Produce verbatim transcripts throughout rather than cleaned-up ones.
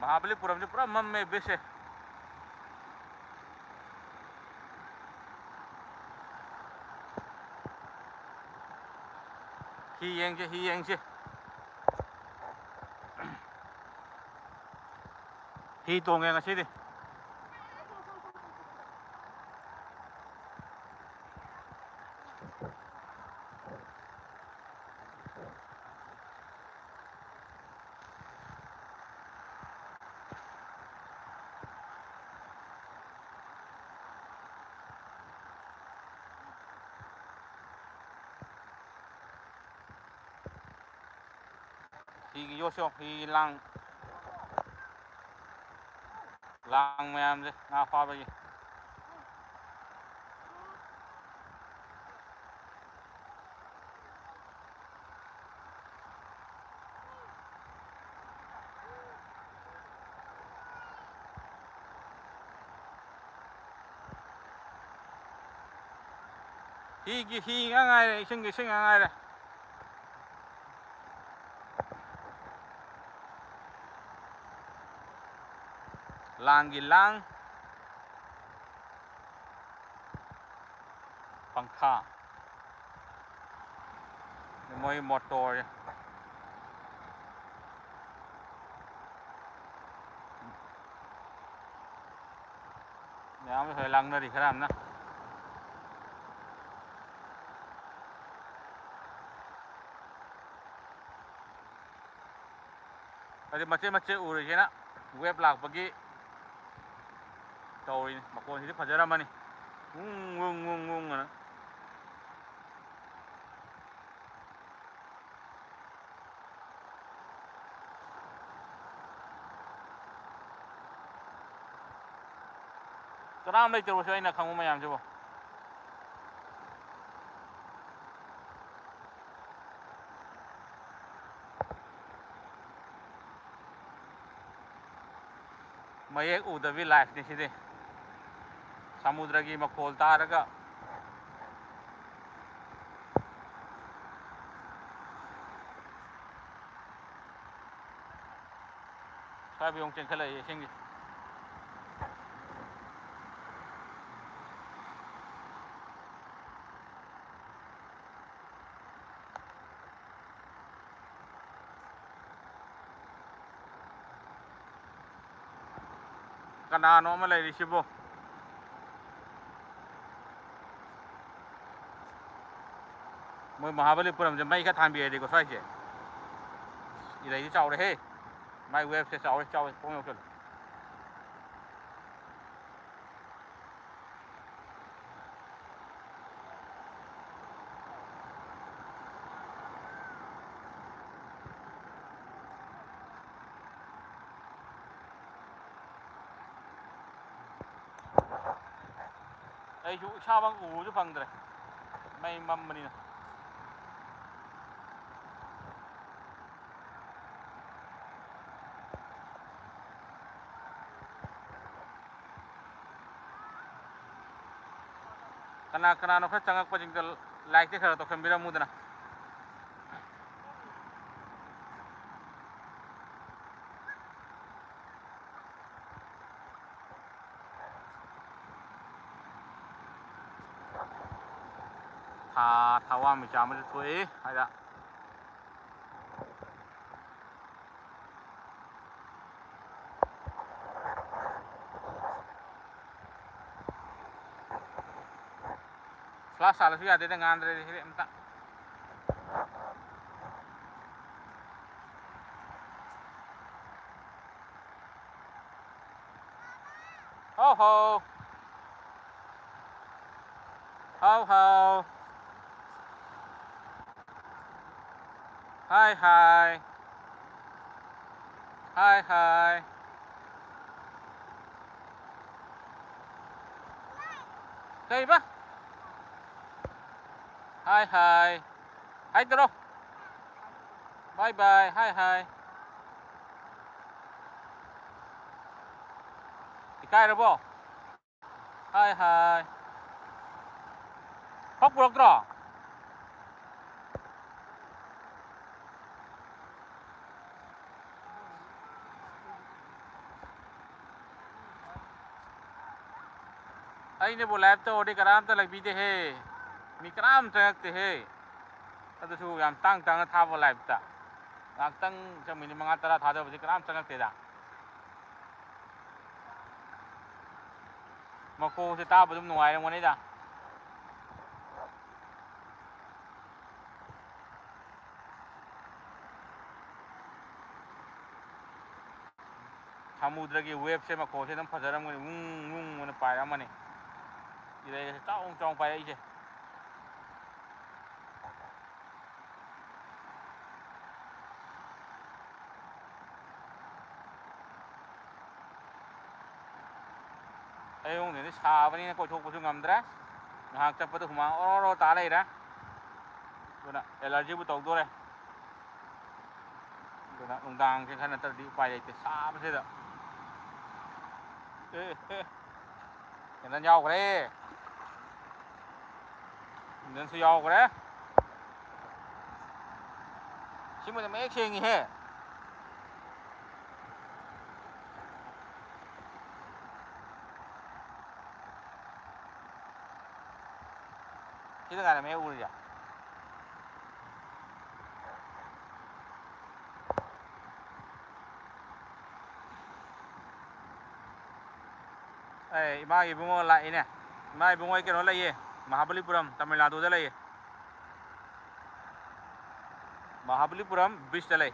ꯃꯍꯥꯕꯂꯤꯄꯨꯔꯝꯁꯦ ꯄꯨꯔꯥ ꯃꯝꯃꯦ ꯕꯤꯁꯁꯦ꯫ ꯍꯤ ꯌꯦꯡꯁꯦ, ꯍꯤ ꯌꯦꯡꯁꯦ꯫ ꯍꯤ ꯇꯣꯡꯉꯦ ꯉꯁꯤꯗꯤ꯫ ꯍꯤꯒꯤ ꯌꯣꯠꯁꯨ ꯌꯦꯡꯉꯨ, ꯍꯤꯒꯤ ꯂꯥꯡ, ꯂꯥꯡ ꯃꯌꯥꯝꯁꯦ ꯉꯥ ꯐꯥꯕꯒꯤ꯫ ꯍꯤꯒꯤ ꯍꯤ ꯉꯥꯛ ꯉꯥꯏꯔꯦ, ꯏꯁꯤꯡꯒꯤ ꯏꯁꯤꯡ ꯉꯥꯛ ꯉꯥꯏꯔꯦ꯫ ꯂꯥꯡꯒꯤ ꯂꯥꯡ꯫ ꯄꯪꯈꯥ꯫ ꯃꯣꯏ ꯃꯣꯇꯣꯔ꯫ ꯃꯌꯥꯝ ꯂꯣꯏ ꯂꯥꯡꯅꯔꯤ ꯈꯔ ꯑꯃꯅ꯫ ꯑꯗꯩ ꯃꯆꯦꯠ ꯃꯆꯦꯠ ꯎꯔꯤꯁꯤꯅ ꯋꯦꯞ ꯂꯥꯛꯄꯒꯤ ꯇꯧꯔꯤꯅꯤ꯫ ꯃꯈꯣꯟꯁꯤꯗꯤ ꯐꯖꯔꯝꯃꯅꯤ꯫ ꯎꯪ, ꯎꯪ, ꯎꯪ, ꯎꯪ ꯑꯅ꯫ ꯀꯅꯥꯝ ꯂꯩꯇ꯭ꯔꯕꯁꯨ ꯑꯩꯅ ꯈꯪꯕ ꯃꯌꯥꯝꯁꯤꯕꯨ꯫ ꯃꯌꯦꯛ ꯎꯗꯕꯤ ꯂꯥꯏꯐꯅꯤ ꯁꯤꯗꯤ꯫ ꯁꯃꯨꯗ꯭ꯔꯒꯤ ꯃꯈꯣꯜ ꯇꯥꯔꯒ꯫ ꯆꯥꯕꯤꯌꯣꯡ ꯆꯦꯟꯈꯠꯂꯛꯏ ꯏꯁꯤꯡꯒꯤ꯫ ꯀꯅꯥꯅꯣ ꯑꯃ ꯂꯩꯔꯤꯁꯤꯕꯣ? ꯃꯣꯏ ꯃꯍꯥꯕꯂꯤꯄꯨꯔꯝꯁꯦ ꯃꯩ ꯈꯔ ꯊꯥꯟꯕꯤꯔꯗꯤꯀꯣ ꯁ꯭ꯋꯥꯏꯁꯦ꯫ ꯏꯔꯩꯗꯤ ꯆꯥꯎꯔꯦꯍꯦ꯫ ꯃꯥꯏ ꯋꯦꯞꯁꯦ ꯆꯥꯎꯔꯦ, ꯆꯥꯎꯔꯦ꯫ ꯄꯣꯡ ꯌꯧꯁꯜꯂꯦ꯫ ꯑꯩꯁꯨ ꯏꯁꯥꯃꯛ ꯎꯕꯁꯨ ꯐꯪꯗ꯭ꯔꯦ, ꯃꯩ ꯃꯝꯕꯅꯤꯅ꯫ ꯀꯅꯥ ꯀꯅꯥꯅꯣ ꯈꯔ ꯆꯪꯉꯛꯄꯁꯤꯡꯗꯣ ꯂꯥꯏꯛꯇꯤ ꯈꯔ ꯇꯧꯁꯟꯕꯤꯔꯝꯃꯨꯗꯅ꯫ ꯊꯥ ꯊꯋꯥꯟꯃꯤꯆꯥꯛ ꯑꯃꯁꯨ ꯊꯣꯛꯏ ꯍꯥꯏꯗ꯫ ꯐ꯭ꯂꯥꯁ ꯍꯥꯜꯂꯁꯨ ꯌꯥꯗꯦꯗ, ꯉꯥꯟꯗ꯭ꯔꯦꯗ ꯁꯤꯗꯤ ꯑꯝꯇ꯫ ꯍꯥꯎ ꯍꯥꯎ꯫ ꯍꯥꯎ ꯍꯥꯎ꯫ ꯍꯥꯏ ꯍꯥꯏ꯫ ꯍꯥꯏ ꯍꯥꯏ꯫ ꯀꯩꯕ? ꯍꯥꯏ ꯍꯥꯏ꯫ ꯍꯥꯏ ꯇꯧꯔꯣ꯫ ꯕꯥꯏ ꯕꯥꯏ꯫ ꯍꯥꯏ ꯍꯥꯏ꯫ ꯏꯀꯥꯏꯔꯕꯣ? ꯍꯥꯏ ꯍꯥꯏ꯫ ꯐꯛ ꯄꯨꯔꯛꯇ꯭ꯔꯣ? ꯑꯩꯅꯕꯨ ꯂꯥꯏꯞ ꯇꯧꯔꯗꯤ ꯀꯅꯥꯝꯇ ꯂꯩꯕꯤꯗꯦꯍꯦ꯫ ꯃꯤ ꯀꯅꯥꯝ ꯆꯪꯉꯛꯇꯦꯍꯦ꯫ ꯑꯗꯨꯁꯨ ꯌꯥꯝ ꯇꯥꯡ ꯇꯥꯡꯅ ꯊꯥꯕ ꯂꯥꯏꯞꯇ꯫ ꯉꯥꯏꯍꯥꯛꯇꯪ ꯆꯪ ꯃꯤꯅꯤꯠ ꯃꯉꯥ ꯇꯔꯥ ꯊꯥꯗꯕꯁꯦ ꯀꯅꯥꯝ ꯆꯪꯉꯛꯇꯦꯗ꯫ ꯃꯈꯣꯜꯁꯦ ꯇꯥꯕ ꯑꯗꯨꯝ ꯅꯨꯡꯉꯥꯏꯔꯝꯒꯅꯤꯗ꯫ ꯁꯃꯨꯗ꯭ꯔꯒꯤ ꯋꯦꯞꯁꯦ ꯃꯈꯣꯜꯁꯦ ꯑꯗꯨꯝ ꯐꯖꯔꯝꯒꯅꯤ, ꯋꯨꯡ ꯋꯨꯡ ꯑꯅ ꯄꯥꯏꯔꯛꯑꯝꯃꯅꯤ꯫ ꯏꯔꯩꯒꯁꯦ ꯆꯥꯎ ꯆꯥꯎ ꯄꯥꯏꯔꯛꯏꯁꯦ꯫ ꯑꯌꯨꯛ ꯅꯨꯡꯊꯤꯟꯗꯤ ꯁꯥꯕꯅꯤꯅ ꯀꯣꯏꯊꯣꯛꯄꯁꯨ ꯉꯝꯗ꯭ꯔꯦ꯫ ꯉꯥꯏꯍꯥꯛ ꯆꯠꯄꯗ ꯍꯨꯃꯥꯡ ꯑꯣꯔꯣ ꯑꯣꯔꯣ ꯇꯥ ꯂꯩꯔꯦ꯫ ꯑꯗꯨꯅ ꯑꯦꯂꯔꯖꯤꯕꯨ ꯇꯧꯗꯣꯔꯦ꯫ ꯑꯗꯨꯅ ꯅꯨꯡꯗꯥꯡꯁꯦ ꯈꯔ ꯅꯠꯇ꯭ꯔꯗꯤ ꯎꯄꯥꯏ ꯂꯩꯇꯦ ꯁꯥꯕꯁꯤꯗ꯫ ꯑꯦ, ꯑꯦ꯫ ꯀꯦꯟꯗꯜ ꯌꯥꯎꯈ꯭ꯔꯦ꯫ ꯀꯦꯟꯗꯜꯁꯨ ꯌꯥꯎꯈ꯭ꯔꯦ꯫ ꯁꯤꯃꯗꯤ ꯃꯌꯦꯛ ꯁꯦꯡꯉꯤꯍꯦ꯫ ꯁꯤꯗ ꯉꯥꯏꯔꯦ ꯃꯌꯦꯛ ꯎꯔꯤꯁꯦ꯫ ꯑꯦ, ꯏꯃꯥꯒꯤ ꯏꯕꯨꯡꯉꯣ ꯂꯥꯛꯏꯅꯦ꯫ ꯏꯃꯥ ꯏꯕꯨꯡꯉꯣ ꯑꯩ ꯀꯩꯅꯣ ꯂꯩꯌꯦ, ꯃꯍꯥꯕꯂꯤꯄꯨꯔꯝ, ꯇꯥꯃꯤꯜ ꯅꯥꯗꯨꯗ ꯂꯩꯌꯦ꯫ ꯃꯍꯥꯕꯂꯤꯄꯨꯔꯝ ꯕꯤꯁꯇ ꯂꯩ꯫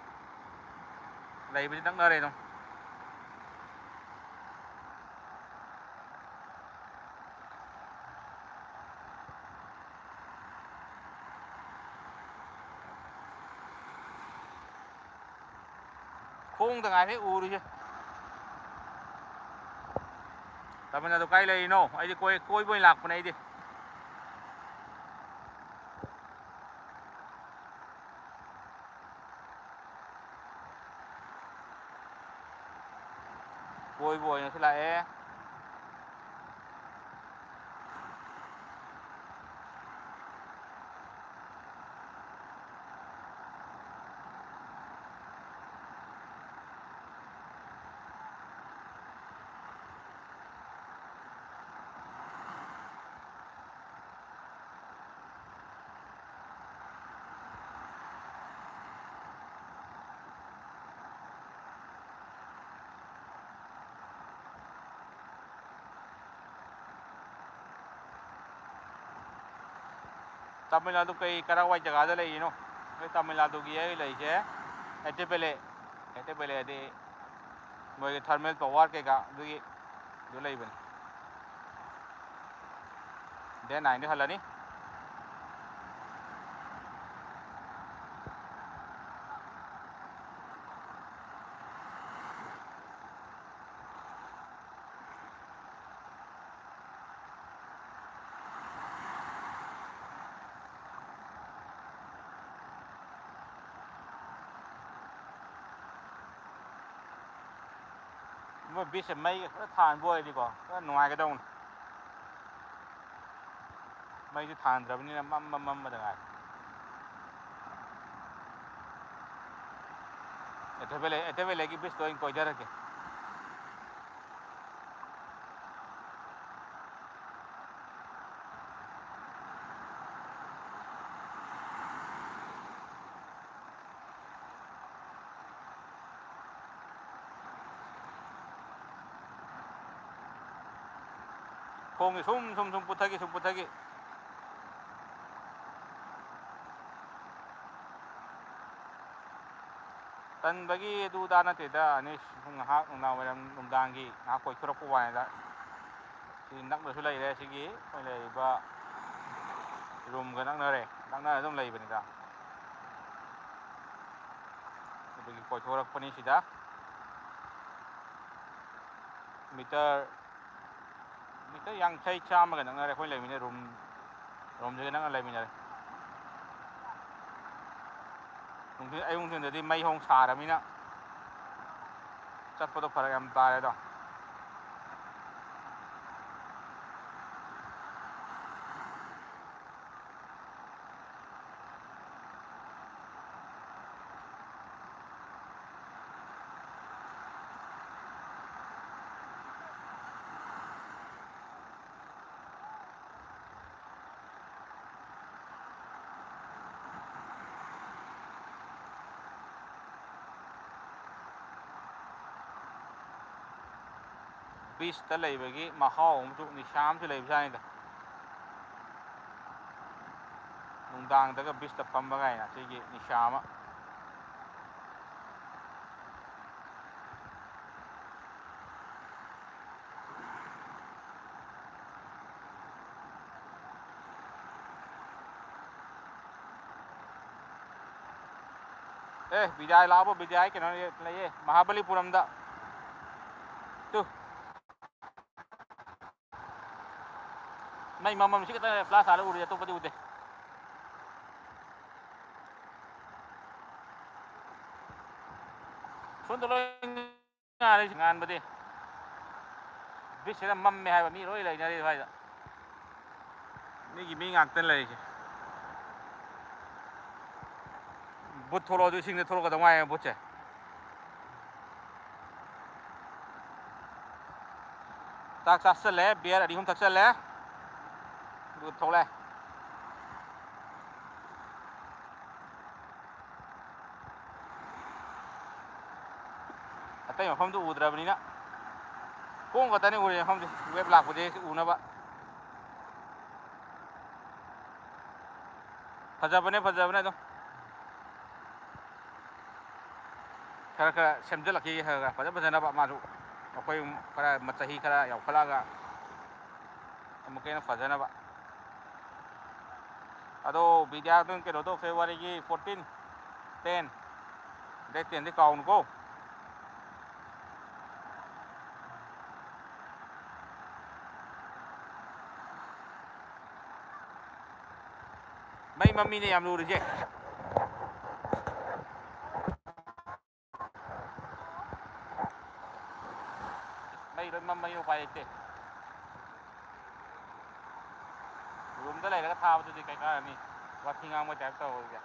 ꯂꯩꯕꯁꯤ ꯅꯛꯅꯔꯦ ꯑꯗꯨꯝ꯫ ꯈꯣꯡꯗ ꯉꯥꯏꯔꯦ ꯎꯔꯤꯁꯦ꯫ ꯇꯥꯃꯤꯜ ꯅꯥꯗꯨ ꯀꯥꯏ ꯂꯩꯔꯤꯅꯣ? ꯑꯩꯗꯤ ꯀꯣꯏ-, ꯀꯣꯏꯕ ꯑꯣꯏꯅ ꯂꯥꯛꯄꯅꯦ ꯑꯩꯗꯤ꯫ ꯀꯣꯏꯕ ꯑꯣꯏꯅꯁꯨ ꯂꯥꯛꯑꯦ꯫ ꯇꯥꯃꯤꯜ ꯅꯥꯗꯨ ꯀꯩ, ꯀꯔꯥꯏꯋꯥꯏ ꯖꯒꯥꯗ ꯂꯩꯔꯤꯅꯣ? ꯑꯩꯈꯣꯏ ꯇꯥꯃꯤꯜ ꯅꯥꯗꯨꯒꯤ ꯑꯩ ꯂꯩꯁꯦ ꯑꯦꯇꯦꯕꯦꯂꯦ, ꯑꯦꯇꯦꯕꯦꯂꯦ ꯍꯥꯏꯗꯤ ꯃꯣꯏꯒꯤ ꯊꯔꯃꯦꯜ ꯄꯋꯥꯔ ꯀꯩꯀꯥ ꯑꯗꯨꯒꯤ ꯑꯗꯨ ꯂꯩꯕꯅꯤ꯫ ꯗꯦꯠ ꯅꯥꯏꯟꯗ ꯍꯜꯂꯅꯤ꯫ ꯃꯣꯏ ꯕꯤꯁꯁꯦ ꯃꯩꯒ ꯐꯖꯅ ꯊꯥꯟꯕ ꯑꯣꯏꯔꯗꯤꯀꯣ, ꯐꯖꯅ ꯅꯨꯡꯉꯥꯏꯒꯗꯧꯅꯤ꯫ ꯃꯩꯁꯨ ꯊꯥꯟꯗ꯭ꯔꯕꯅꯤꯅ ꯃꯝꯃ ꯃꯝꯃꯗ ꯉꯥꯏꯔꯦ꯫ ꯑꯦꯇꯦꯕꯦꯂꯦ, ꯑꯦꯇꯦꯕꯦꯂꯦꯒꯤ ꯕꯤꯁꯇꯣ ꯑꯣꯏꯅ ꯀꯣꯏꯊꯔꯛꯀꯦ꯫ ꯈꯣꯡꯁꯦ ꯁꯨꯝ ꯁꯨꯝ ꯁꯨꯝ ꯄꯨꯊꯒꯤ, ꯁꯨꯝ ꯄꯨꯊꯒꯤ꯫ ꯇꯟꯕꯒꯤ ꯑꯗꯨ ꯑꯗꯥ ꯅꯠꯇꯦꯗ, ꯑꯅꯤꯁ꯫ ꯁꯨꯝ ꯉꯥꯏꯍꯥꯛ ꯅꯨꯡꯗꯥꯡ ꯋꯥꯏꯔꯝ, ꯅꯨꯡꯗꯥꯡꯒꯤ ꯉꯥꯏꯍꯥꯛ ꯀꯣꯏꯊꯣꯔꯛꯄ ꯋꯥꯅꯤꯗ꯫ ꯁꯤ ꯅꯛꯅꯁꯨ ꯂꯩꯔꯦ, ꯁꯤꯒꯤ ꯑꯩꯈꯣꯏ ꯂꯩꯔꯤꯕ ꯔꯨꯝꯒ ꯅꯛꯅꯔꯦ, ꯅꯛꯅ ꯑꯗꯨꯝ ꯂꯩꯕꯅꯤꯗ꯫ ꯑꯗꯨꯒꯤ ꯀꯣꯏꯊꯣꯔꯛꯄꯅꯤ ꯁꯤꯗ꯫ ꯃꯤꯇꯔ, ꯃꯤꯇꯔ ꯌꯥꯡꯈꯩ, ꯆꯥꯝꯃꯒ ꯅꯛꯅꯔꯦ ꯑꯩꯈꯣꯏ ꯂꯩꯃꯤꯟꯅ ꯔꯨꯝ, ꯔꯨꯝꯁꯤꯒ ꯅꯛꯅ ꯂꯩꯃꯤꯟꯅꯔꯦ꯫ ꯅꯨꯡꯊꯤꯜ, ꯑꯌꯨꯛ ꯅꯨꯡꯊꯤꯜꯗꯗꯤ ꯃꯩ ꯍꯧ ꯁꯥꯔꯃꯤꯅ ꯆꯠꯄꯗꯣ ꯐꯔꯛ ꯌꯥꯝ ꯇꯥꯔꯦꯗꯣ꯫ ꯕꯤꯁꯇ ꯂꯩꯕꯒꯤ ꯃꯍꯥꯎ ꯑꯃꯁꯨ, ꯅꯤꯁꯥ ꯑꯃꯁꯨ ꯂꯩꯕꯖꯥꯠꯅꯤꯗ꯫ ꯅꯨꯡꯗꯥꯡꯗꯒ ꯕꯤꯁꯇ ꯐꯝꯕ ꯀꯥꯏꯅ ꯁꯤꯒꯤ ꯅꯤꯁꯥ ꯑꯃ꯫ ꯑꯦ, ꯕꯤꯗ꯭ꯌꯥ ꯂꯥꯛꯑꯕꯣ? ꯕꯤꯗ꯭ꯌꯥ ꯀꯩꯅꯣ ꯂꯩꯌꯦ, ꯃꯍꯥꯕꯂꯤꯄꯨꯔꯝꯗ꯫ ꯇꯨ꯫ ꯃꯩ ꯃꯃꯝꯁꯤ ꯈꯛꯇ ꯐ꯭ꯂꯥꯁ ꯍꯥꯜꯂ ꯎꯔꯤ, ꯑꯇꯣꯞꯄꯗꯤ ꯎꯗꯦ꯫ ꯁꯣꯝꯗ ꯂꯣꯏ ꯉꯥꯜꯂꯤ, ꯉꯥꯟꯕꯗꯤ꯫ ꯕꯤꯠꯁꯤꯗ ꯃꯝꯃꯦ ꯍꯥꯏꯕ ꯃꯤ ꯂꯣꯏ ꯂꯩꯅꯔꯤ ꯁ꯭ꯋꯥꯏꯗ꯫ ꯃꯤꯒꯤ ꯃꯤ ꯉꯥꯛꯇꯅꯤ ꯂꯩꯔꯤꯁꯦ꯫ ꯕꯨꯠ ꯊꯣꯛꯂꯛꯑꯣ ꯑꯗꯨ ꯏꯁꯤꯡꯗ ꯊꯣꯛꯂꯛꯀꯗꯧ ꯉꯥꯏꯔꯦ ꯕꯨꯠꯁꯦ꯫ ꯆꯥꯛ ꯆꯥꯁꯜꯂꯦ, ꯕꯤꯌꯔ ꯑꯅꯤ ꯑꯍꯨꯝ ꯊꯛꯆꯜꯂꯦ꯫ ꯑꯗꯨꯒ ꯊꯣꯛꯂꯛꯑꯦ꯫ ꯑꯇꯩ ꯃꯐꯝꯗꯨ ꯎꯗ꯭ꯔꯕꯅꯤꯅ ꯈꯣꯡ ꯈꯛꯇꯅꯤ ꯎꯔꯤ ꯃꯐꯝꯁꯦ, ꯋꯦꯕ ꯂꯥꯛꯄꯁꯦ ꯎꯅꯕ꯫ ꯐꯖꯕꯅꯦ, ꯐꯖꯕꯅꯦ ꯑꯗꯨꯝ꯫ ꯈꯔ ꯈꯔ ꯁꯦꯝꯖꯤꯜꯂꯛꯈꯤꯒꯦ, ꯈꯔ ꯈꯔ ꯐꯖ ꯐꯖꯅꯕ꯫ ꯃꯥꯁꯨ ꯑꯩꯈꯣꯏ ꯈꯔ ꯆꯍꯤ ꯈꯔ ꯌꯥꯝꯈꯠꯂꯛꯑꯒ ꯑꯃꯨꯛꯀ ꯍꯦꯟꯅ ꯐꯖꯅꯕ꯫ ꯑꯗꯣ ꯕꯤꯗ꯭ꯌꯥꯗꯨꯅ ꯀꯩꯅꯣꯗꯣ, ꯐꯦꯕ꯭ꯔꯨꯋꯥꯔꯤꯒꯤ fourteen, ten, date tenꯗꯤ ꯀꯥꯎꯅꯨꯀꯣ꯫ ꯃꯩ ꯃꯝꯃꯤꯅꯦ ꯌꯥꯝ ꯂꯨꯔꯤꯁꯦ꯫ ꯃꯩ ꯂꯣꯏ ꯃꯝꯕꯅꯤꯅ ꯎꯄꯥꯏ ꯂꯩꯇꯦ꯫ ꯔꯨꯝꯗ ꯂꯩꯔꯒ ꯊꯥꯕꯗꯨꯗꯤ ꯀꯩ ꯀꯥꯟꯅꯅꯤ? ꯋꯥꯊꯤ ꯉꯥꯡꯕ type ꯇꯧꯕꯁꯦ꯫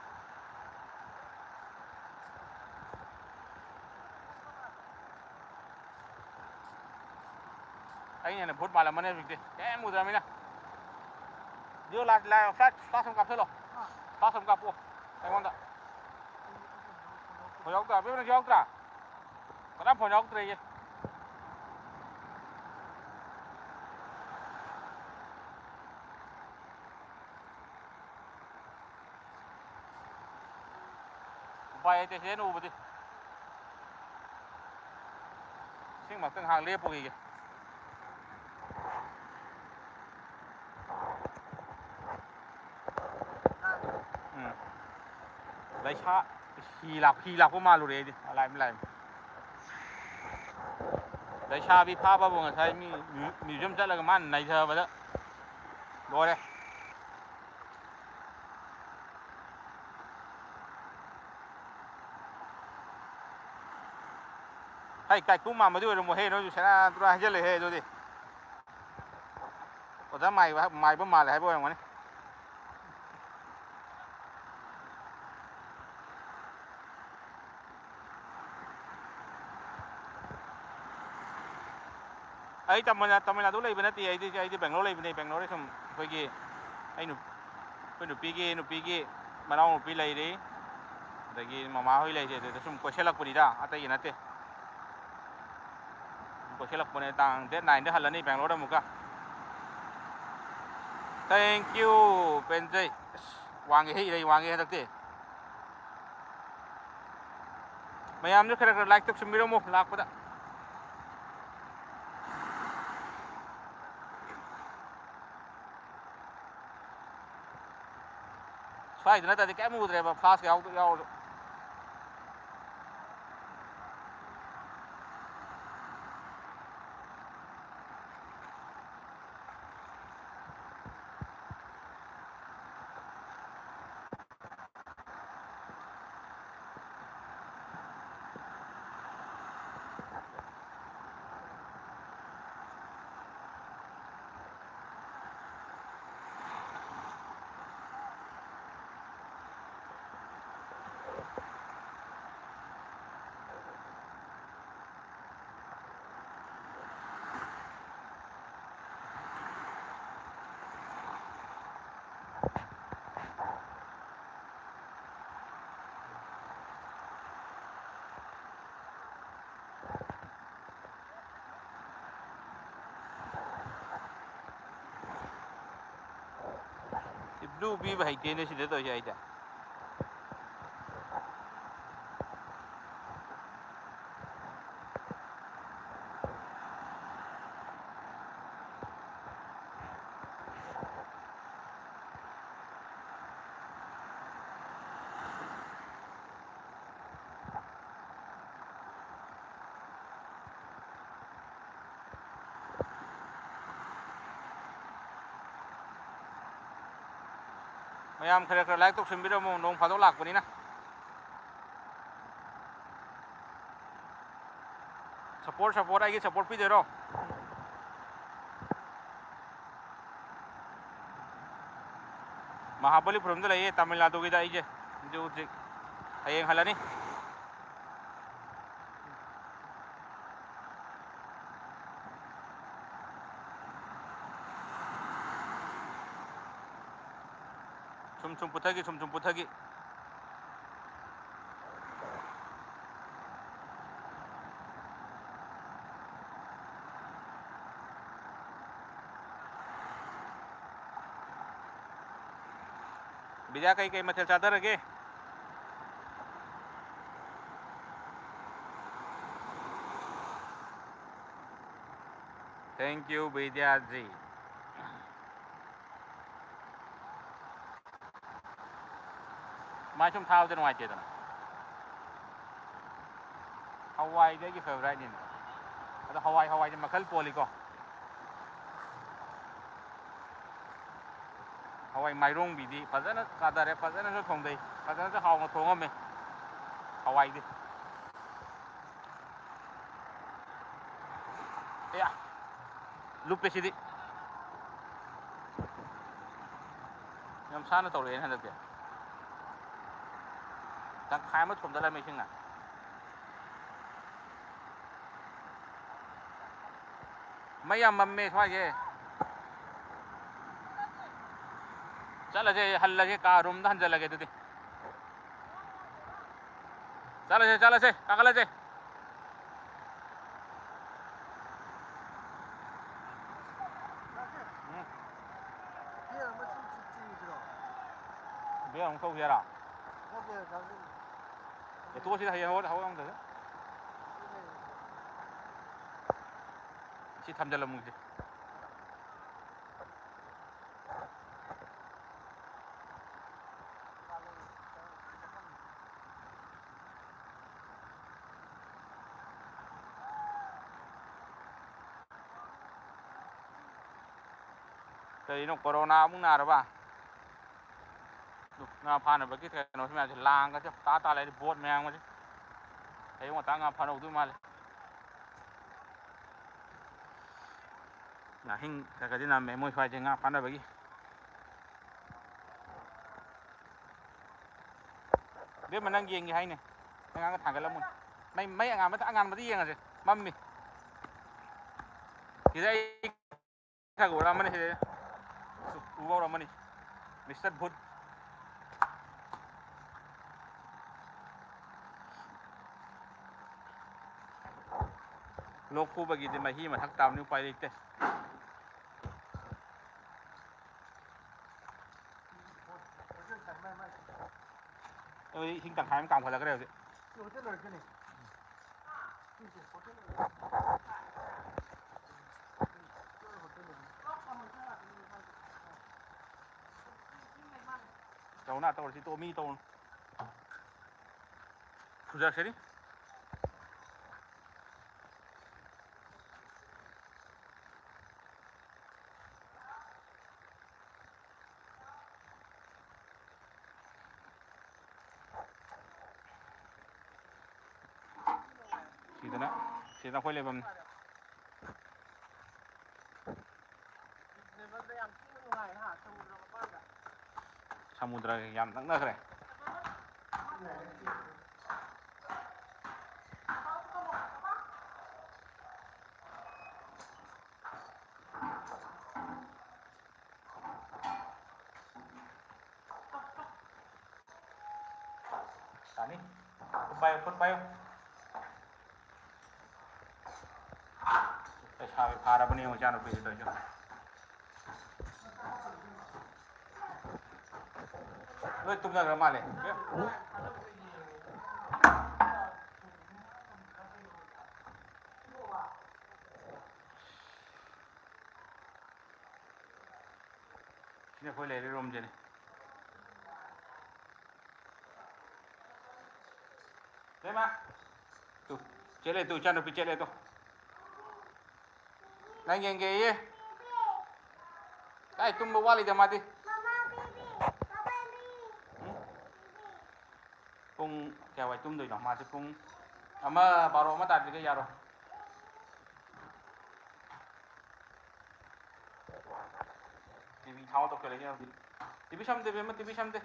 ꯑꯩꯅ ꯍꯦꯟꯅ ꯚꯨꯠ ꯃꯥꯜꯂꯝꯃꯅꯤ ꯍꯧꯖꯤꯛꯇꯤ꯫ ꯀꯩꯝ ꯎꯗ꯭ꯔꯕꯅꯤꯅ꯫ Jio light, light, flash, flash ꯑꯃ ꯀꯥꯞꯁꯤꯜꯂꯣ꯫ ꯐ꯭ꯂꯥꯁ ꯑꯃ ꯀꯥꯞꯄꯣ ꯑꯩꯉꯣꯟꯗ꯫ ꯐꯣꯟ ꯌꯥꯎꯗ꯭ꯔꯥ? ꯑꯕꯦꯝꯃ ꯅꯪꯁꯨ ꯌꯥꯎꯗ꯭ꯔꯥ? ꯀꯅꯥꯝ ꯐꯣꯟ ꯌꯥꯎꯗ꯭ꯔꯦꯌꯦ꯫ ꯎꯄꯥꯏ ꯂꯩꯇꯦ ꯁꯤꯗꯩ ꯍꯦꯟꯅ ꯎꯕꯗꯤ꯫ ꯏꯁꯤꯡ ꯃꯔꯛꯇ ꯉꯥꯏꯍꯥꯛ ꯂꯦꯞꯄꯨꯈꯤꯒꯦ꯫ ꯎꯝ꯫ ꯂꯩꯁꯥ-, ꯍꯤ ꯂꯥꯛ-, ꯍꯤ ꯂꯥꯛꯄ ꯃꯥꯜꯂꯨꯔꯦ ꯑꯩꯗꯤ꯫ ꯂꯥꯛꯏ, ꯂꯥꯛꯏ꯫ ꯂꯩꯁꯥꯕꯤ ꯐꯥꯕꯕꯨ ꯉꯁꯥꯏ ꯃꯤ ꯃ꯭ꯌꯨ-, museum ꯆꯠꯂꯒ ꯃꯥꯅ ꯅꯩꯊꯕꯗ ꯂꯣꯏꯔꯦ꯫ ꯍꯩ, ꯀꯥꯏꯀꯨ ꯃꯥꯟꯕꯗꯤ ꯑꯣꯏꯔꯝꯃꯣꯏꯍꯦ, ꯅꯣꯏꯁꯨ ꯁꯦꯔꯥꯟ ꯇꯨꯔꯥꯟ ꯍꯥꯏꯖꯜꯂꯦꯍꯦ ꯑꯗꯨꯗꯤ꯫ ꯑꯣꯖꯥ ꯃꯥꯏꯕ, ꯃꯥꯏꯕ ꯃꯥꯜꯂꯦ ꯍꯥꯏꯕ ꯑꯣꯏꯔꯝꯒꯅꯤ꯫ ꯑꯩ ꯇꯥꯃꯤꯜ-, ꯇꯥꯃꯤꯜ ꯅꯥꯗꯨ ꯂꯩꯕ ꯅꯠꯇꯦ, ꯑꯩꯗꯤ, ꯑꯩꯗꯤ ꯕꯦꯡꯒ꯭ꯂꯣꯔ ꯂꯩꯕꯅꯦ꯫ ꯕꯦꯡꯒ꯭ꯂꯣꯔꯗ ꯁꯨꯝ ꯑꯩꯈꯣꯏꯒꯤ, ꯑꯩ ꯅꯨ-, ꯑꯩꯈꯣꯏ ꯅꯨꯄꯤꯒꯤ, ꯅꯨꯄꯤꯒꯤ ꯃꯅꯥꯎꯅꯨꯄꯤ ꯂꯩꯔꯤ, ꯑꯗꯒꯤ ꯃꯃꯥꯍꯣꯏ ꯂꯩꯔꯤ, ꯑꯗꯨꯗ ꯁꯨꯝ ꯀꯣꯏꯁꯜꯂꯛꯄꯅꯤꯗ, ꯑꯇꯩꯒꯤ ꯅꯠꯇꯦ꯫ ꯀꯣꯏꯁꯜꯂꯛꯄꯅꯦ, ꯇꯥꯡ date nine ꯗ ꯍꯜꯂꯅꯤ ꯕꯦꯡꯒ꯭ꯂꯣꯔꯗ ꯑꯃꯨꯛꯀ꯫ Thank you, ꯄꯦꯟꯖꯩ꯫ ꯑꯁ, ꯋꯥꯡꯉꯦꯍꯦ, ꯏꯔꯩ ꯋꯥꯡꯉꯦ ꯍꯟꯗꯛꯇꯤ꯫ ꯃꯌꯥꯝꯁꯨ ꯈꯔ ꯈꯔ like ꯇꯧꯁꯟꯕꯤꯔꯝꯃꯣ ꯂꯥꯛꯄꯗ꯫ ꯁ꯭ꯋꯥꯏꯗ ꯅꯠꯇ꯭ꯔꯗꯤ ꯀꯩꯝ ꯎꯗ꯭ꯔꯦꯕ, flash ꯌꯥꯎꯗ-, ꯌꯥꯎꯔꯁꯨ꯫ ꯁꯤ blue ꯄꯤꯕ ꯍꯩꯇꯦꯅꯦ ꯁꯤꯗ ꯇꯧꯔꯤꯁꯦ ꯑꯩꯗꯤ꯫ ꯃꯌꯥꯝ ꯈꯔ ꯈꯔ like ꯇꯧꯁꯟꯕꯤꯔꯝꯃꯣ, ꯅꯣꯡ ꯐꯥꯗꯣꯛ ꯂꯥꯛꯄꯅꯤꯅ꯫ Support, support, ꯑꯩꯒꯤ support ꯄꯤꯗꯣꯏꯔꯣ? ꯃꯍꯥꯕꯂꯤꯄꯨꯔꯝꯗ ꯂꯩꯌꯦ, ꯇꯥꯃꯤꯜ ꯅꯥꯗꯨꯒꯤꯗ ꯑꯩꯁꯦ ꯍꯧꯖꯤꯛ ꯍꯧꯖꯤꯛ꯫ ꯍꯌꯦꯡ ꯍꯜꯂꯅꯤ꯫ ꯁꯨꯝ ꯁꯨꯝ ꯄꯨꯊꯒꯤ, ꯁꯨꯝ ꯁꯨꯝ ꯄꯨꯊꯒꯤ꯫ ꯕꯤꯗ꯭ꯌꯥ, ꯀꯩ ꯀꯩ ꯃꯊꯦꯜ ꯆꯥꯊꯔꯒꯦ? Thank you, ꯕꯤꯗ꯭ꯌꯥꯖꯤ꯫ ꯁꯨꯃꯥꯏ ꯁꯨꯝ ꯊꯥꯕꯗ ꯅꯨꯡꯉꯥꯏꯇꯦꯗꯅ꯫ ꯍꯋꯥꯏꯗꯤ ꯑꯩꯒꯤ favourite ꯅꯤꯅ꯫ ꯑꯗꯣ ꯍꯋꯥꯏ, ꯍꯋꯥꯏꯁꯦ ꯃꯈꯜ ꯄꯣꯜꯂꯤꯀꯣ꯫ ꯍꯋꯥꯏ ꯃꯥꯏꯔꯣꯡꯕꯤꯗꯤ ꯐꯖꯅ ꯆꯥꯊꯔꯦ, ꯐꯖꯅꯁꯨ ꯊꯣꯡꯗꯩ, ꯐꯖꯅꯁꯨ ꯍꯥꯎꯅ ꯊꯣꯡꯉꯝꯃꯦ ꯍꯋꯥꯏꯗꯤ꯫ ꯑꯦ, ꯂꯨꯞꯄꯦ ꯁꯤꯗꯤ꯫ ꯌꯥꯝ ꯁꯥꯅ ꯇꯧꯔꯛꯑꯦꯅꯦ ꯍꯟꯗꯛꯇꯤ꯫ ꯇꯪꯈꯥꯏ ꯑꯃ ꯊꯣꯝꯖꯤꯜꯂꯝꯃꯦ ꯏꯁꯤꯡꯅ꯫ ꯃꯩ ꯌꯥꯝ ꯃꯝꯃꯦ ꯁ꯭ꯋꯥꯏꯁꯦ꯫ ꯆꯠꯂꯁꯦ, ꯍꯜꯂꯁꯦ, ꯀꯥ room ꯗ ꯍꯟꯖꯜꯂꯒꯦ ꯑꯗꯨꯗꯤ꯫ ꯆꯠꯂꯁꯦ, ꯆꯠꯂꯁꯦ, ꯀꯥꯈꯠꯂꯁꯦ꯫ ꯎꯝ꯫ ꯕꯦꯛ ꯑꯃꯨꯛ ꯇꯧꯁꯦ ꯍꯥꯏꯔꯣ? ꯑꯦ, ꯇꯣꯛꯑꯁꯤꯗ, ꯍꯌꯦꯡ ꯍꯧꯒꯠ-, ꯍꯧꯒꯠ ꯉꯝꯗ꯭ꯔꯁꯨ꯫ ꯁꯤ ꯊꯝꯖꯤꯜꯂꯝꯃꯨꯁꯦ꯫ ꯀꯔꯤꯅꯣ, ꯀꯣꯔꯣꯅꯥ ꯑꯃꯨꯛ ꯅꯥꯔꯕ? ꯉꯥ ꯐꯥꯅꯕꯒꯤ ꯀꯩꯅꯣꯁꯤ ꯃꯌꯥꯝꯁꯦ, ꯂꯥꯡꯒꯁꯦ ꯇꯥ ꯇꯥ ꯂꯩꯔꯗꯤ, ꯕꯣꯠ ꯃꯌꯥꯝꯒꯁꯦ꯫ ꯑꯌꯨꯛ ꯉꯟꯇꯥ ꯉꯥ ꯐꯥꯅꯍꯧꯗꯣꯏ ꯃꯥꯜꯂꯦ꯫ ꯉꯥꯍꯤꯡ ꯈꯔ ꯈꯔꯗꯤ ꯅꯝꯃꯦ ꯃꯣꯏ ꯁ꯭ꯋꯥꯏꯁꯦ ꯉꯥ ꯐꯥꯅꯕꯒꯤ꯫ ꯏꯕꯦꯝꯃ, ꯅꯪ ꯌꯦꯡꯒꯦ ꯍꯥꯏꯅꯦ? ꯑꯉꯥꯡꯒ ꯊꯥꯡꯒꯠꯂꯝꯃꯨꯅꯦ꯫ ꯃꯩ, ꯃꯩ ꯑꯉꯥꯟꯕꯗ, ꯑꯉꯥꯟꯕꯗ ꯌꯦꯡꯉꯁꯦ꯫ ꯃꯝꯃꯤ꯫ ꯁꯤꯗ ꯑꯩ ꯈꯔ ꯎꯔꯝꯃꯅꯤ ꯁꯤꯗ꯫ ꯎꯕ ꯍꯧꯔꯝꯃꯅꯤ꯫ ꯃꯤꯁꯇꯔ ꯚꯨꯠ꯫ ꯂꯣꯛ ꯈꯨꯕꯒꯤꯗꯤ ꯃꯍꯤ ꯑꯃ ꯊꯛ ꯇꯥꯕꯅꯤ, ꯎꯄꯥꯏ ꯂꯩꯇꯦ꯫ ꯑꯩ ꯏꯁꯤꯡ ꯇꯪꯈꯥꯏ ꯑꯃ ꯀꯥꯝꯈꯠꯂꯛꯈ꯭ꯔꯦ ꯍꯧꯖꯤꯛ꯫ ꯇꯧꯅ ꯇꯧꯔꯁꯤ ꯇꯣ, ꯃꯤ ꯇꯧꯅꯨ꯫ ꯁꯨꯖꯔꯛꯁꯅꯤ꯫ ꯁꯤꯗꯅ, ꯁꯤꯗꯅ ꯑꯩꯈꯣꯏ ꯂꯩꯐꯝꯅꯤ꯫ ꯁꯃꯨꯗ꯭ꯔꯒ ꯌꯥꯝ ꯅꯛꯅꯈ꯭ꯔꯦ꯫ ꯇꯥꯅꯤ꯫ ꯈꯨꯠ ꯄꯥꯏꯌꯨ, ꯈꯨꯠ ꯄꯥꯏꯌꯨ꯫ ꯂꯩꯁꯥꯕꯤ ꯐꯥꯔꯕꯅꯦ ꯌꯦꯡꯉꯨ, ꯏꯆꯥꯅꯨꯄꯤꯁꯦ ꯇꯧꯔꯤꯁꯦ꯫ ꯂꯣꯏ ꯇꯨꯝꯅꯈ꯭ꯔ ꯃꯥꯜꯂꯦ꯫ ꯁꯤꯅ ꯑꯩꯈꯣꯏ ꯂꯩꯔꯤ ꯔꯨꯝꯁꯤꯅꯤ꯫ ꯏꯕꯦꯝꯃ, ꯇꯨ, ꯆꯦꯜꯂꯦ ꯇꯨ, ꯏꯆꯥꯅꯨꯄꯤ ꯆꯦꯜꯂꯦ ꯇꯨ꯫ ꯅꯪ ꯌꯦꯡꯒꯦꯌꯦ? ꯀꯥꯏ ꯇꯨꯝꯕ ꯋꯥꯠꯂꯤꯗ ꯃꯥꯗꯤ꯫ ꯄꯨꯡ ꯀꯌꯥꯋꯥꯏ ꯇꯨꯝꯗꯣꯏꯅꯣ? ꯃꯥꯁꯦ ꯄꯨꯡ ꯑꯃ, ꯕꯥꯔꯣ ꯑꯃ ꯇꯥꯗ꯭ꯔꯤꯒꯩ ꯌꯥꯔꯣꯏ꯫ ꯇꯤꯚꯤ ꯊꯥꯎ ꯇꯧꯁꯜꯂꯛꯏꯅꯦ ꯍꯧꯖꯤꯛ꯫ ꯇꯤꯚꯤ ꯁꯝꯗꯦ ꯕꯦꯝꯃ, ꯇꯤꯚꯤ ꯁꯝꯗꯦ꯫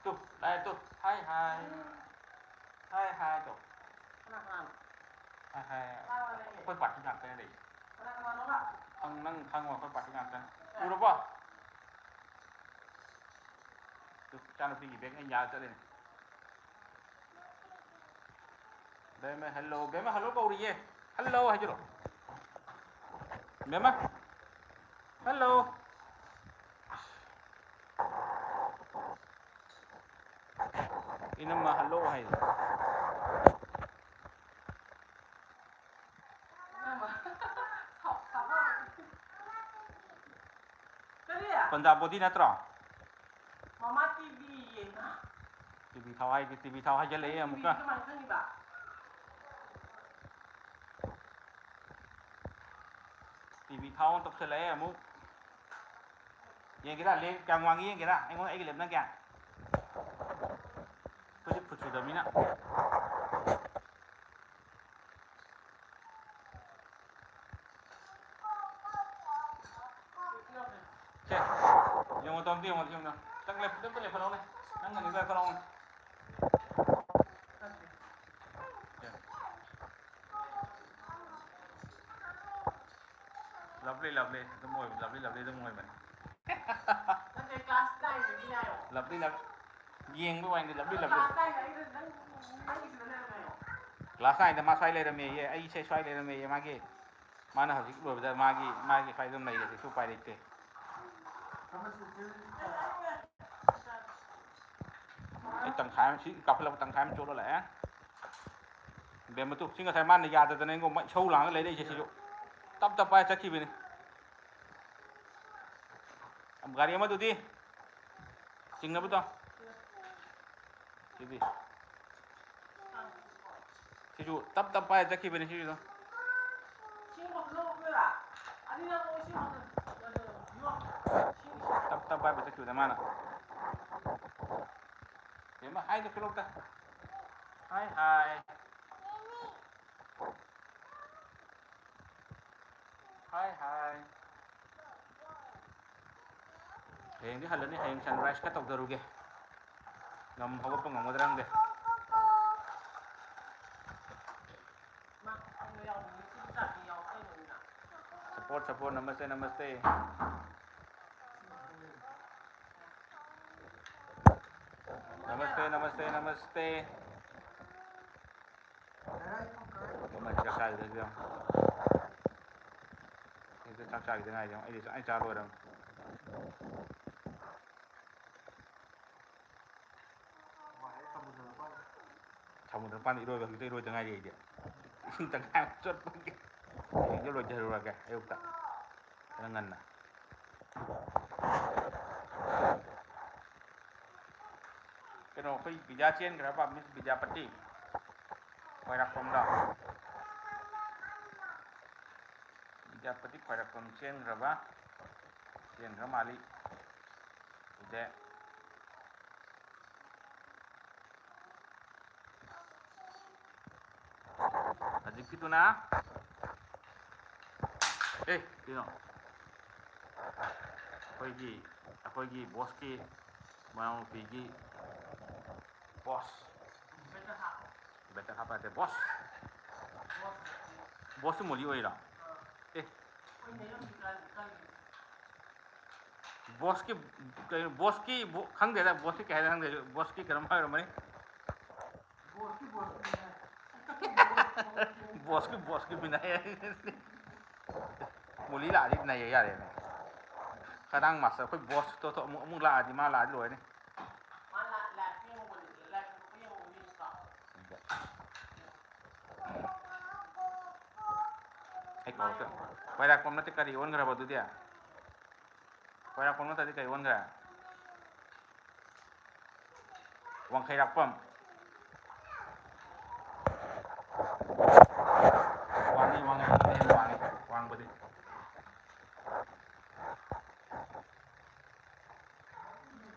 ꯇꯨ, ꯂꯥꯛꯑꯦ ꯇꯨ꯫ ꯍꯥꯏ ꯍꯥꯏ꯫ ꯍꯥꯏ ꯍꯥꯏ ꯇꯧ꯫ ꯀꯅꯥ ꯀꯅꯥꯅꯣ? ꯍꯥꯏ ꯍꯥꯏ꯫ ꯀꯅꯥ ꯀꯅꯥ ꯂꯩꯒꯦ? ꯑꯩꯈꯣꯏ ꯄꯥꯔꯇꯤ ꯉꯥꯛꯇꯅꯦ ꯂꯩ꯫ ꯀꯅꯥ ꯀꯅꯥꯅꯣꯕ? ꯅꯪ, ꯅꯪ ꯈꯪꯉꯣ, ꯑꯩꯈꯣꯏ ꯄꯥꯔꯇꯤ ꯉꯥꯛꯇꯅꯦ꯫ ꯎꯔꯕꯣ? ꯇꯨ, ꯏꯆꯥꯅꯨꯄꯤꯒꯤ ꯕꯦꯒ ꯑꯩꯅ ꯌꯥꯜ ꯆꯠꯂꯤꯅꯦ꯫ ꯕꯦꯝꯃ, ꯍꯜꯂꯣ꯫ ꯕꯦꯝꯃ, ꯍꯜꯂꯣ ꯀꯧꯔꯤꯌꯦ꯫ ꯍꯜꯂꯣ ꯍꯥꯏꯖꯤꯜꯂꯣ꯫ ꯕꯦꯝꯃ, ꯍꯜꯂꯣ꯫ ꯏꯅꯝꯃ, ꯍꯜꯂꯣ ꯍꯥꯏ꯫ ꯏꯅꯝꯃ꯫ ꯀꯔꯤ? ꯄꯟꯖꯥꯕ ꯕꯣꯗꯤ ꯅꯠꯇ꯭ꯔꯣ? ꯃꯃꯥ ꯇꯤꯚꯤ ꯌꯦꯡꯉ꯫ ꯇꯤꯚꯤ ꯊꯥꯎ ꯍꯥꯏ-, ꯇꯤꯚꯤ ꯊꯥꯎ ꯍꯥꯏꯖꯜꯂꯛꯑꯦ ꯑꯃꯨꯛꯀ꯫ ꯀꯃꯥꯏꯅ ꯈꯪꯉꯤꯕ? ꯇꯤꯚꯤ ꯊꯥꯎ ꯑꯃ ꯇꯧꯁꯜꯂꯛꯑꯦ ꯑꯃꯨꯛ꯫ ꯌꯦꯡꯒꯦꯔꯥ? ꯂꯦꯞ ꯀꯌꯥꯝ ꯋꯥꯡꯉꯤ ꯌꯦꯡꯒꯦꯔꯥ? ꯑꯩꯉꯣꯟꯗ, ꯑꯩꯒꯤ ꯂꯦꯞꯅ ꯀꯌꯥ? ꯑꯩꯈꯣꯏꯗꯤ ꯐꯨꯠ ꯁꯨꯗꯕꯅꯤꯅ꯫ ꯁꯦ, ꯌꯦꯡꯉꯣ, ꯇꯣꯝ, ꯑꯝꯇ ꯌꯦꯡꯉꯣ, ꯌꯦꯡꯉꯣ꯫ ꯅꯪ ꯂꯦꯞ-, ꯑꯝꯇ ꯂꯦꯞꯈꯠꯂꯛꯑꯣꯅꯦ꯫ ꯅꯪ ꯑꯗꯨꯗ ꯂꯦꯞꯈꯠꯂꯛꯑꯣꯅꯦ꯫ ꯁꯦ꯫ ꯂꯚꯂꯤ, ꯂꯚꯂꯤ ꯑꯗꯨꯝ ꯑꯣꯏꯕ, ꯂꯚꯂꯤ, ꯂꯚꯂꯤ ꯑꯗꯨꯝ ꯑꯣꯏꯕꯅꯦ꯫ ꯅꯠꯇꯦ, ꯀ꯭ꯂꯥꯁ ꯅꯥꯏꯟꯗꯒꯤ ꯍꯥꯏꯌꯣ꯫ ꯂꯚꯂꯤ, ꯂꯚ-, ꯌꯦꯡꯕꯩ ꯋꯥꯅꯤꯗꯤ, ꯂꯚꯂꯤ, ꯂꯚꯂꯤ꯫ ꯀ꯭ꯂꯥꯁ ꯅꯥꯏꯟꯗꯒꯤ ꯅꯪ, ꯅꯪꯒꯤꯁꯤꯗ ꯂꯩꯔꯝꯃꯦ ꯍꯥꯏꯌꯣ꯫ ꯀ꯭ꯂꯥꯁ ꯅꯥꯏꯟꯗ ꯃꯥ ꯁ꯭ꯋꯥꯏ ꯂꯩꯔꯝꯃꯦꯌꯦ, ꯑꯩꯁꯦ ꯁ꯭ꯋꯥꯏ ꯂꯩꯔꯝꯃꯦꯌꯦ ꯃꯥꯒꯤ꯫ ꯃꯥꯅ ꯍꯧꯖꯤꯛ ꯂꯣꯏꯕꯗ ꯃꯥꯒꯤ, ꯃꯥꯒꯤ ꯁ꯭ꯋꯥꯏꯗ ꯑꯗꯨꯝ ꯂꯩꯔꯦ, ꯀꯩꯁꯨ ꯎꯄꯥꯏ ꯂꯩꯇꯦ꯫ ꯑꯩ ꯇꯪꯈꯥꯏ ꯑꯃ, ꯁꯤ ꯀꯥꯞꯈꯠꯂꯛꯄ ꯇꯪꯈꯥꯏ ꯑꯃ ꯆꯣꯠꯂ ꯂꯥꯛꯑꯦ꯫ ꯕꯦꯝꯃꯇꯨ, ꯁꯤ ꯉꯁꯥꯏ ꯃꯥꯅ ꯌꯥꯗꯗꯅ ꯑꯩꯉꯣꯟꯗ ꯏꯁꯧ ꯂꯥꯡꯉ ꯂꯩꯔꯛꯏꯁꯦ ꯁꯤꯁꯨ꯫ ꯇꯞ ꯇꯞ ꯄꯥꯏꯔ ꯆꯠꯈꯤꯕꯅꯤ꯫ ꯒꯥꯔꯤ ꯑꯃꯗꯨꯗꯤ ꯆꯤꯡꯅꯕꯗꯣ꯫ ꯁꯤꯗꯤ꯫ ꯁꯤꯁꯨ ꯇꯞ ꯇꯞ ꯄꯥꯏꯔ ꯆꯠꯈꯤꯕꯅꯤ ꯁꯤꯁꯨ꯫ ꯏꯁꯤꯡ ꯕꯣꯇꯜ ꯑꯃ ꯄꯨꯔꯛꯑꯣ꯫ ꯑꯅꯤꯔꯛ ꯏꯁꯤꯡ ꯕꯣꯇꯜ꯫ ꯄꯥꯏꯕ ꯆꯠꯈꯤꯕꯗ ꯃꯥꯅ꯫ ꯕꯦꯝꯃ, ꯍꯥꯏꯗꯣ ꯈꯨꯂꯣꯛꯇ꯫ ꯍꯥꯏ, ꯍꯥꯏ꯫ ꯍꯥꯏ, ꯍꯥꯏ꯫ ꯍꯌꯦꯡꯗꯤ ꯍꯜꯂꯅꯤ, ꯍꯌꯦꯡ sunrise ꯀ ꯇꯧꯊꯔꯨꯒꯦ꯫ ꯉꯝ-, ꯍꯧꯒꯠꯄ ꯉꯝꯒꯗ꯭ꯔꯥ ꯈꯪꯗꯦ꯫ Support, support, नमस्ते, नमस्ते। नमस्ते, नमस्ते, नमस्ते। ꯃꯃꯥꯏ ꯆꯥꯛ ꯆꯥꯈꯤꯗꯣꯏꯁꯦ ꯌꯦꯡꯉꯣ꯫ ꯑꯩꯗꯤ ꯆꯥꯛ ꯆꯥꯈꯤꯗ ꯉꯥꯏꯔꯤ ꯌꯦꯡꯉꯣ꯫ ꯑꯩꯗꯤ ꯆꯥꯛ ꯆꯥ ꯂꯣꯏꯔꯕꯅꯤ꯫ ꯁꯃꯨꯗ꯭ꯔ ꯃꯄꯥꯟꯗ ꯏꯔꯣꯏꯕ ꯍꯧꯖꯤꯛꯇ ꯏꯔꯣꯏꯗ ꯉꯥꯏꯔꯤ ꯑꯩꯗꯤ꯫ ꯏꯁꯤꯡ ꯇꯪꯈꯥꯏ ꯑꯃ ꯆꯣꯠꯄꯒꯤ꯫ ꯍꯌꯦꯡꯁꯨ ꯂꯣꯏꯊꯔꯨꯔꯒꯦ ꯑꯌꯨꯛꯇ꯫ ꯈꯔ ꯉꯟꯅ꯫ ꯀꯩꯅꯣ, ꯑꯩꯈꯣꯏ ꯕꯤꯗ꯭ꯌꯥ ꯆꯦꯟꯈ꯭ꯔꯕ, ꯃꯤꯁ ꯕꯤꯗ꯭ꯌꯥꯄꯇꯤ? ꯈ꯭ꯋꯥꯏꯔꯥꯛꯄꯝꯗ꯫ ꯕꯤꯗ꯭ꯌꯥꯄꯇꯤ ꯈ꯭ꯋꯥꯏꯔꯥꯛꯄꯝ ꯆꯦꯟꯈ꯭ꯔꯕ? ꯆꯦꯟꯈ꯭ꯔ ꯃꯥꯜꯂꯤ꯫ ꯎꯗꯦ꯫ ꯍꯧꯖꯤꯛꯀꯤꯗꯨꯅ, ꯑꯦ, ꯀꯩꯅꯣ? ꯑꯩꯈꯣꯏꯒꯤ, ꯑꯩꯈꯣꯏꯒꯤ ꯕꯣꯁꯀꯤ ꯃꯅꯥꯎꯅꯨꯄꯤꯒꯤ ꯕꯣꯁ꯫ ꯕꯦꯇꯔ ꯍꯥꯞꯄ ꯅꯠꯇꯦ, ꯕꯣꯁ꯫ ꯕꯣꯁꯁꯨ ꯃꯣꯂꯤ ꯑꯣꯏꯔꯣ? ꯑꯦ꯫ ꯕꯣꯁꯀꯤ, ꯀꯩꯅꯣ, ꯕꯣꯁꯀꯤ, ꯕꯣ-, ꯈꯪꯗꯦꯗ, ꯕꯣꯁꯀꯤ ꯀꯩ ꯍꯥꯏꯅꯣ ꯈꯪꯗꯦ, ꯕꯣꯁꯀꯤ ꯀꯩꯅꯣꯝ ꯍꯥꯏꯔꯝꯃꯅꯤ꯫ ꯕꯣꯁꯀꯤ, ꯕꯣꯁꯀꯤ ꯃꯤꯅꯥꯏ ꯍꯥꯏ꯫ ꯃꯣꯂꯤ ꯂꯥꯛꯑꯗꯤ ꯅꯩꯌꯦ ꯌꯥꯔꯦꯅꯦ꯫ ꯈꯗꯥꯡ ꯃꯥꯁꯇꯔ ꯑꯩꯈꯣꯏ ꯕꯣꯁꯇꯣ ꯊꯣꯛ-, ꯑꯃꯨꯛ, ꯑꯃꯨꯛ ꯂꯥꯛꯑꯗꯤ, ꯃꯥ ꯂꯥꯛꯑꯗꯤ ꯂꯣꯏꯔꯅꯤ꯫ ꯑꯩ ꯀꯧꯔꯛꯀꯦ꯫ ꯈ꯭ꯋꯥꯏꯔꯥꯛꯄꯝ ꯅꯠꯇꯦ, ꯀꯔꯤ ꯑꯣꯟꯈ꯭ꯔꯕ ꯑꯗꯨꯗꯤ? ꯈ꯭ꯋꯥꯏꯔꯥꯛꯄꯝ ꯅꯠꯇ꯭ꯔꯗꯤ ꯀꯔꯤ ꯑꯣꯟꯈ꯭ꯔꯦ? ꯋꯥꯡꯈꯩꯔꯥꯛꯄꯝ꯫ ꯋꯥꯡꯉꯤ, ꯋꯥꯡꯉꯤ, ꯋꯥꯡꯉꯤ, ꯋꯥꯡꯕꯗꯤ꯫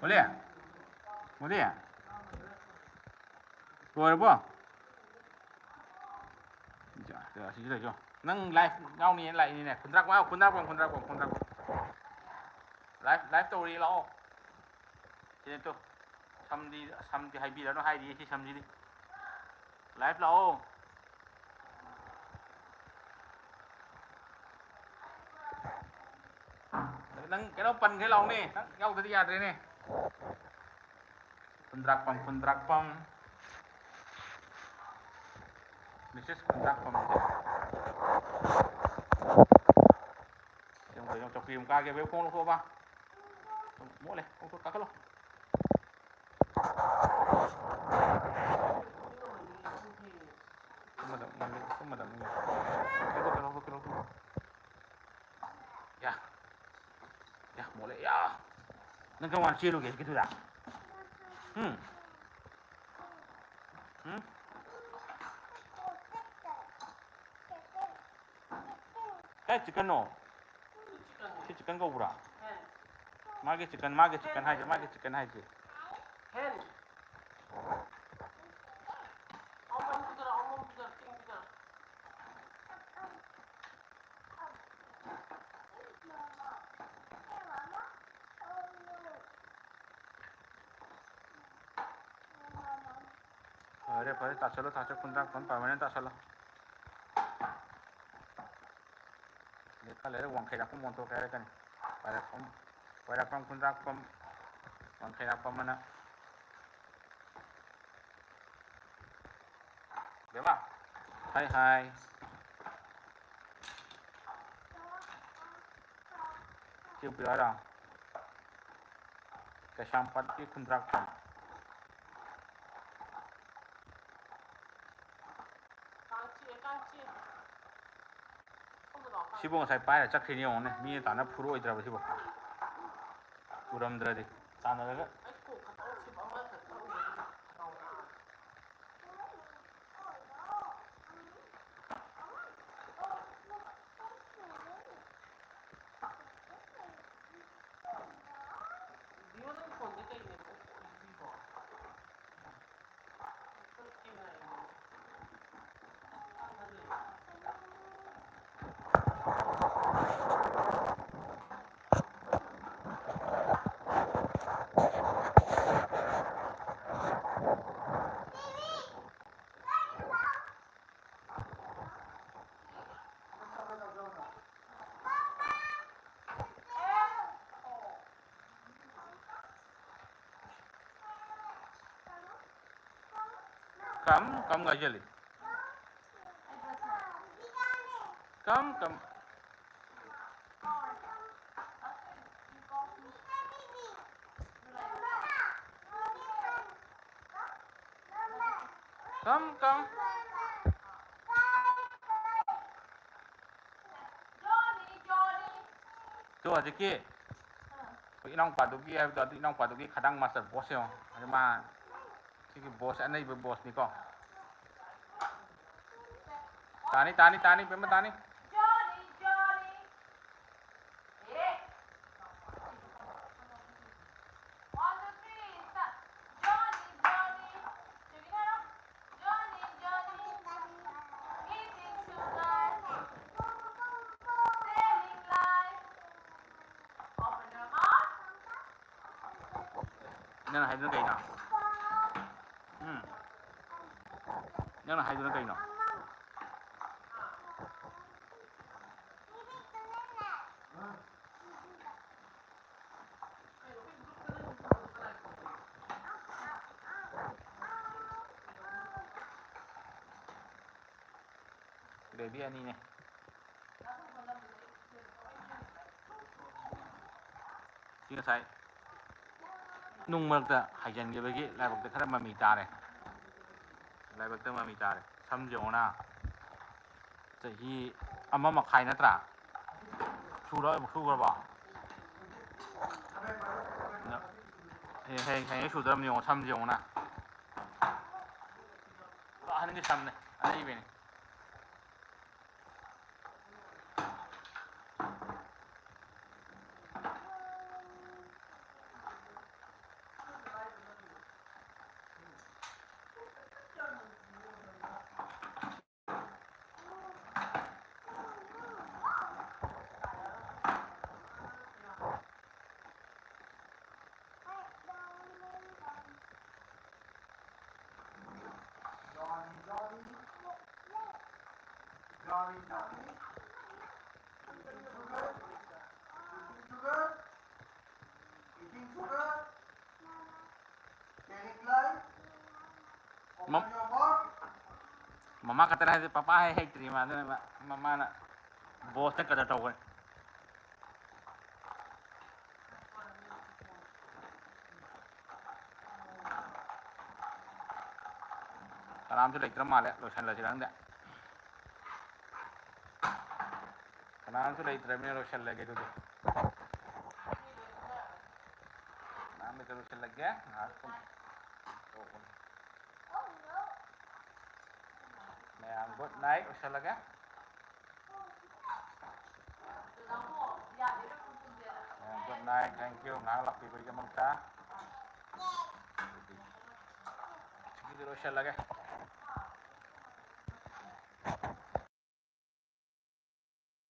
ꯃꯨꯂꯤ? ꯃꯨꯂꯤ? ꯂꯣꯏꯔꯕꯣ? ꯌꯥ, ꯌꯥ, ꯁꯤꯁꯨ ꯂꯩꯁꯣ꯫ ꯅꯪ live ꯌꯥꯎꯅꯤꯅ ꯂꯥꯛꯏꯅꯤꯅꯦ꯫ ꯈꯨꯟꯗ꯭ꯔꯥꯛꯄꯝ, ꯈꯨꯟꯗ꯭ꯔꯥꯛꯄꯝ, ꯈꯨꯟꯗ꯭ꯔꯥꯛꯄꯝ, ꯈꯨꯟꯗ꯭ꯔꯥꯛꯄꯝ꯫ Live, live ꯇꯧꯔꯤ, ꯂꯥꯛꯑꯣ꯫ ꯁꯤꯅꯦ ꯇꯨ꯫ ꯁꯝꯗꯤ, ꯁꯝꯗꯤ ꯍꯥꯏꯕꯤꯔꯅꯨ ꯍꯥꯏꯔꯤꯌꯦ ꯁꯤ ꯁꯝꯁꯤꯗꯤ꯫ Live ꯂꯥꯛꯑꯣ꯫ ꯅꯪ ꯀꯩꯅꯣ ꯄꯟꯈ꯭ꯔꯦ ꯂꯥꯎꯅꯦ꯫ ꯅꯪ ꯌꯥꯎꯗ꯭ꯔꯗꯤ ꯌꯥꯗ꯭ꯔꯦꯅꯦ꯫ ꯈꯨꯟꯗ꯭ꯔꯥꯛꯄꯝ, ꯈꯨꯟꯗ꯭ꯔꯥꯛꯄꯝ꯫ Missus ꯈꯨꯟꯗ꯭ꯔꯥꯛꯄꯝꯁꯦ꯫ ꯌꯦꯡꯉꯨ, ꯌꯦꯡꯉꯨ, ꯆꯧꯀ꯭ꯔꯤ ꯑꯃꯨꯛ ꯀꯥꯒꯦ꯫ ꯕꯦ, ꯈꯣꯡ ꯂꯧꯊꯣꯛꯑꯕ? ꯃꯣꯠꯂꯦ꯫ ꯈꯣꯡ ꯂꯧꯊꯣꯛ-, ꯀꯥꯈꯠꯂꯣ꯫ ꯀꯨꯝꯃꯗꯕ, ꯀꯨꯝꯃꯗꯕ꯫ ꯂꯧꯊꯣꯛꯀꯦ, ꯂꯧꯊꯣꯛꯀꯦ, ꯂꯧꯊꯣꯛꯀꯦ꯫ ꯌꯥ꯫ ꯌꯥ, ꯃꯣꯠꯂꯦ, ꯌꯥ꯫ ꯅꯪ ꯀꯔꯝ ꯀꯥꯟꯗ ꯆꯦꯜꯂꯨꯒꯦ ꯍꯧꯖꯤꯛꯀꯤꯗꯨꯗ? ꯎꯝ? ꯎꯝ? ꯀꯥꯏ chicken ꯅꯣ? ꯁꯤ chicken ꯀꯧꯕ꯭ꯔꯥ? ꯃꯥꯒꯤ chicken, ꯃꯥꯒꯤ chicken ꯍꯥꯏꯁꯦ, ꯃꯥꯒꯤ chicken ꯍꯥꯏꯁꯦ꯫ ꯐꯔꯦ, ꯐꯔꯦ, ꯇꯥꯁꯜꯂꯣ, ꯇꯥꯁꯜꯂꯣ, ꯈꯨꯟꯗ꯭ꯔꯥꯛꯄꯝ permanent ꯇꯥꯁꯜꯂꯣ꯫ ꯑꯗꯩ ꯈꯔ ꯂꯩꯔ ꯋꯥꯡꯈꯩꯔꯥꯛꯄꯝ ꯑꯣꯟꯊꯣꯛꯀꯦ ꯍꯥꯏꯔꯛꯀꯅꯤ꯫ ꯋꯥꯏꯔꯥꯛꯄꯝ, ꯋꯥꯏꯔꯥꯛꯄꯝ, ꯈꯨꯟꯗ꯭ꯔꯥꯛꯄꯝ, ꯋꯥꯡꯈꯩꯔꯥꯛꯄꯝ ꯑꯅ꯫ ꯕꯦꯝꯃ, ꯍꯥꯏ, ꯍꯥꯏ꯫ ꯆꯦ ꯄꯤꯔꯛꯑꯣ ꯍꯥꯏꯔꯣ? ꯀꯩꯁꯥꯝꯄꯥꯠꯀꯤ ꯈꯨꯟꯗ꯭ꯔꯥꯛꯄꯝ꯫ ꯁꯤꯕꯨ ꯉꯁꯥꯏ ꯄꯥꯏꯔ ꯆꯠꯈ꯭ꯔꯤꯅꯤ ꯌꯦꯡꯉꯨꯅꯦ꯫ ꯃꯤꯅ ꯇꯥꯟꯅ ꯐꯨꯔꯛꯑꯣꯏꯗ꯭ꯔꯕ ꯁꯤꯕꯨ? ꯎꯔꯝꯗ꯭ꯔꯗꯤ꯫ ꯇꯥꯟꯅꯔꯒ꯫ Come, come ꯍꯥꯏꯖꯜꯂꯤ꯫ Come, come. Come, come. ꯇꯣ, ꯍꯧꯖꯤꯛꯀꯤ ꯑꯩꯈꯣꯏ ꯏꯅꯥꯎꯄꯥꯗꯨꯒꯤ ꯍꯥꯏꯕꯗꯣ, ꯑꯗꯨ ꯏꯅꯥꯎꯄꯥꯗꯨꯒꯤ ꯈꯗꯥꯡ ꯃꯥꯁꯇꯔ ꯕꯣꯁ ꯌꯦꯡꯉꯣ꯫ ꯑꯗꯨ ꯃꯥ ꯁꯤꯒꯤ ꯕꯣꯁ ꯑꯅꯩꯕ ꯕꯣꯁꯅꯤꯀꯣ꯫ ꯇꯥꯅꯤ, ꯇꯥꯅꯤ, ꯇꯥꯅꯤ, ꯕꯦꯝꯃ ꯇꯥꯅꯤ꯫ ꯅꯪ ꯍꯥꯏꯗꯨꯅ ꯀꯩꯅꯣ? ꯎꯝ꯫ ꯅꯪꯅ ꯍꯥꯏꯗꯨꯅ ꯀꯩꯅꯣ? ꯕꯦꯕꯤ ꯑꯅꯤꯅꯦ꯫ ꯁꯤ ꯉꯁꯥꯏ ꯅꯨꯡ ꯃꯔꯛꯇ ꯍꯥꯏꯖꯤꯟꯈꯤꯕꯒꯤ ꯂꯥꯏꯕꯛꯇ ꯈꯔ ꯃꯃꯤ ꯇꯥꯔꯦ꯫ ꯂꯥꯏꯕꯛꯇ ꯃꯃꯤ ꯇꯥꯔꯦ꯫ ꯁꯝꯁꯦ ꯌꯦꯡꯉꯣꯅ꯫ ꯆꯍꯤ ꯑꯃ ꯃꯈꯥꯏ ꯅꯠꯇ꯭ꯔꯥ? ꯁꯨꯔ-, ꯁꯨꯈ꯭ꯔꯕꯣ? ꯍꯌꯦꯡ, ꯍꯌꯦꯡ, ꯍꯌꯦꯡ ꯁꯨꯗ꯭ꯔꯕꯅꯤ ꯌꯦꯡꯉꯣ, ꯁꯝꯁꯦ ꯌꯦꯡꯉꯣꯅ꯫ ꯄꯨꯔꯥ ꯑꯍꯟꯒꯤ ꯁꯝꯅꯦ, ꯑꯅꯩꯕꯤꯅꯦ꯫ ꯃꯃꯥ ꯈꯛꯇꯅꯦ ꯍꯥꯏꯗꯤ ꯄꯄꯥ ꯍꯥꯏ ꯍꯩꯇ꯭ꯔꯤ ꯃꯥ, ꯑꯗꯨꯅ ꯃꯥ-, ꯃꯃꯥꯅ ꯕꯣꯁꯇ ꯀꯗꯔ ꯇꯧꯈ꯭ꯔꯦ꯫ ꯀꯅꯥꯝꯁꯨ ꯂꯩꯇ꯭ꯔ ꯃꯥꯜꯂꯦ, ꯂꯣꯏꯁꯜꯂꯁꯤꯔ ꯈꯪꯗꯦ꯫ ꯀꯅꯥꯝꯁꯨ ꯂꯩꯇ꯭ꯔꯕꯅꯤꯅ ꯂꯣꯏꯁꯜꯂꯒꯦ ꯑꯗꯨꯗꯤ꯫ ꯀꯅꯥꯝ ꯂꯩꯇ꯭ꯔ ꯂꯣꯏꯁꯜꯂꯒꯦ꯫ ꯉꯥꯏꯍꯥꯛ ꯁꯨꯝ ꯇꯧꯕꯅꯤ꯫ ꯃꯌꯥꯝ good night ꯑꯣꯏꯁꯜꯂꯒꯦ꯫ ꯃꯌꯥꯝ good night, thank you ꯉꯥꯏꯍꯥꯛ ꯂꯥꯛꯄꯤꯕꯒꯤꯗꯃꯛꯇ꯫ ꯑꯗꯨꯗꯤ ꯁꯤꯒꯤꯗꯤ ꯂꯣꯏꯁꯜꯂꯒꯦ꯫